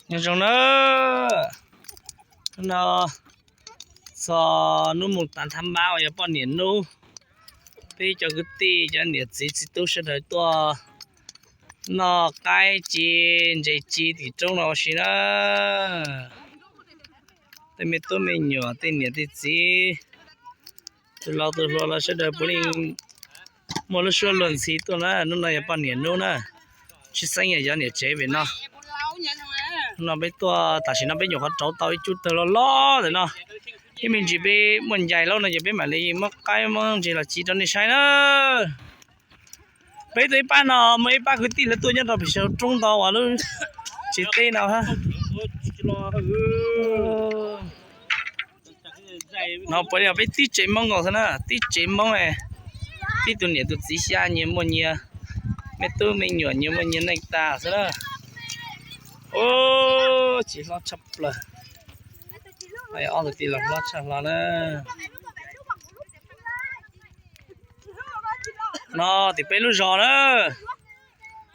Nyob zoo na, no txog hnub mus tav thab npab uas yog poj niam hnub, peb cov kwv tij cov niam txiv txiv tub sawv daws tuaj noj qaib ci ntses ci tim roob no ua si na. Tej me tub me nyuam tej niam tej txiv, tus laus tus hluas los sawv daws puav leej muaj lub suab luag ntxhi tuaj na. Hnub no yog poj niam hnub na, tshwj xeeb yog cov niam tsev pem no. Hnub no peb tuaj tam sim no peb nyuam qhuav rauv tau ib cub tawg loj loj ntawm no, ib me ntsis peb muaj ncais lawm no ces peb mam li muab qaib muab ntses los ci rau nej saib na. Peb tuaj ib pab no muaj ib pab kwv tij lawv tuaj nyob rau pem saum roob ntau uas lub tsev teb no. No puav leej yog peb tib tsev Hmoob nkaus xwb na, tib tsev Hmoob, tib tug niam tus txiv xya nyias muaj nyias, me tub me nyuam nyias muaj nyias neej tas xwb na. Tsis hlob tshaj plaws, ob tug tij laug hlob tshaj hlo na. No tim peb lub zos na,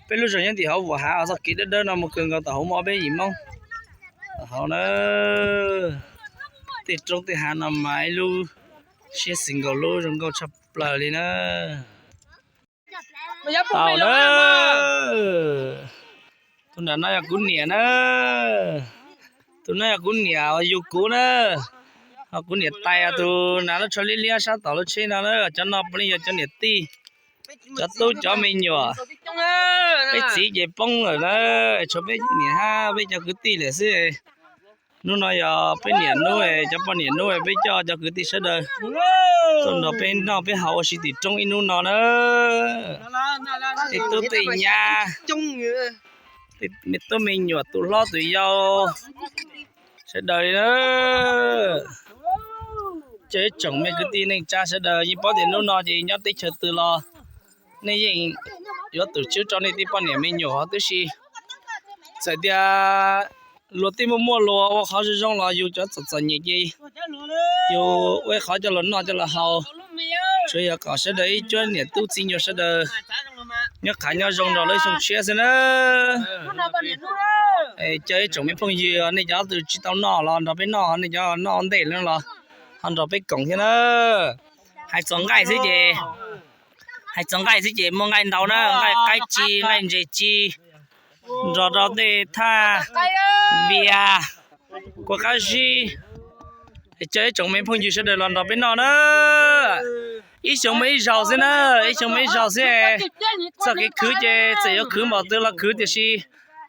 peb lub zos nyob tim hauv vuam hav txoj kev dawb dawb no mus kawg nkaus tom hauv muaj ob peb yim Hmoob tom hauv na. Tej roob tej hav no mas ib lub siab xis nkaus lub zoo nkauj tshaj plaws li na. Tau na, tus nram no yog kuv niam na, tus no yog kuv niam uas yug kuv na, ho kuv niam tais tus nram lub tsho liab liab sab tom lub tsheb no na, cov no puav leej yog cov niam tij, cov tub cov me nyuam. Peb txiv ces poob lawm na, tshuav peb niam hab peb cov kwv tij lawm xwb. Hnub no yog peb niam hnub, cov poj niam hnub, peb coj cov kwv tij sawv daws tuaj nrog peb noj peb haus ua si tim roob ib hnub no na. Tej tub tej nyab, tej me tub me nyuam, tus hlob tus yau, sawv daws li na. Cov ib tsoom me kwv tij neej tsa sawv daws yeej paub tias hnub no ces nyob teb chaws twg los nej yeej yuav tus tswb rau nej tej poj niam me nyuam huv tib si. Txawm tias luag tej muaj muaj luag ua qhov zoo zoo los yus cov txom txom nyem ces yus ua ib qhov coj los noj coj los haus. Tsuas yog kom sawv daws ib cuab niam tub txiv nyuam sawv daws nyob qhav nyob zoo nrog lub xyoo tshiab xwb na. Cov ib tsoom me phooj ywg, nej cov twg tsis tau noj los nrog peb noj, nej cov noj ntej lawm los ho nrog peb koom thiab na. Hais txog nqaij xwb ces, hais txog nqaij xwb ces muaj nqaij ntau na, nqaij qaib ci, nqaij ntses ci, nrog rau tej thaj vias, kua qab zib. Coj ib tsoom me phooj ywg sawv daws los nrog peb noj na. Ib xyoo muaj ib zaug xwb na, ib xyoo muaj ib zaug xwb. Txoj kev khwv ces txawm yuav khwv npaum twg los khwv, tiam sis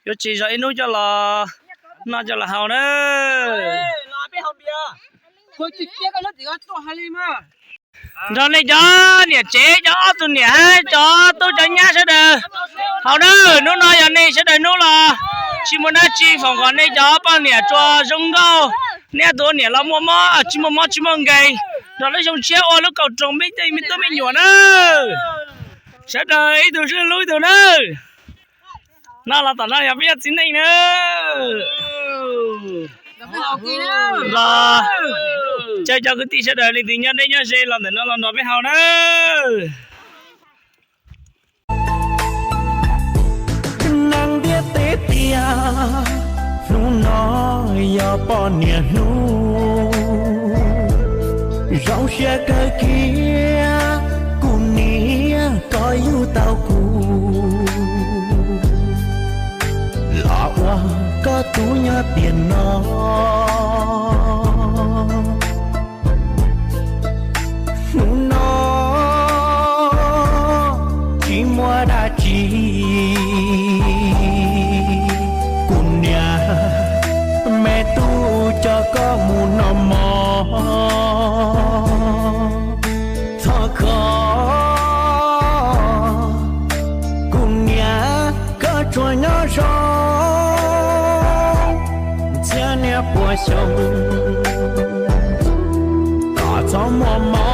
yuav tsum zov ib hnub coj los noj coj los haus na. Nrog nej cov niam tsev, cov ob tug niam hab cov tub cov nyab sawv daws haus na. Hnub no yog nej sawv daws hnub los tsis muaj dab tsi, foom kom nej cov poj niam tsuas zoo nkauj, nej tus ua niam los muaj mob, tsis muaj mob tsis muaj nkeeg, nrog lub xyoo tshiab ua lub kaum roos peb tej me tub me nyuam na. Sawv daws ib tug hlub ib tug na. No los tom no yog peb yog txiv neej na. Los caw cov kwv tij sawv daws leej twg nyob deb nyob ze los ntawm no los nrog peb haus na. Neeg ntiaj teb tias hnub no yog poj niam hnub, zoo siab kawg kiag kuv niam koj yug tau kuv los ua koj tub nyob tiam no. Hnub no tsis muaj dab tsi, kuv niam me tub coj koj mus noj mov. Thov koj kuv niam koj tsuas nyob zoo txhiab niaj pua xyoo, kom txhob muaj mob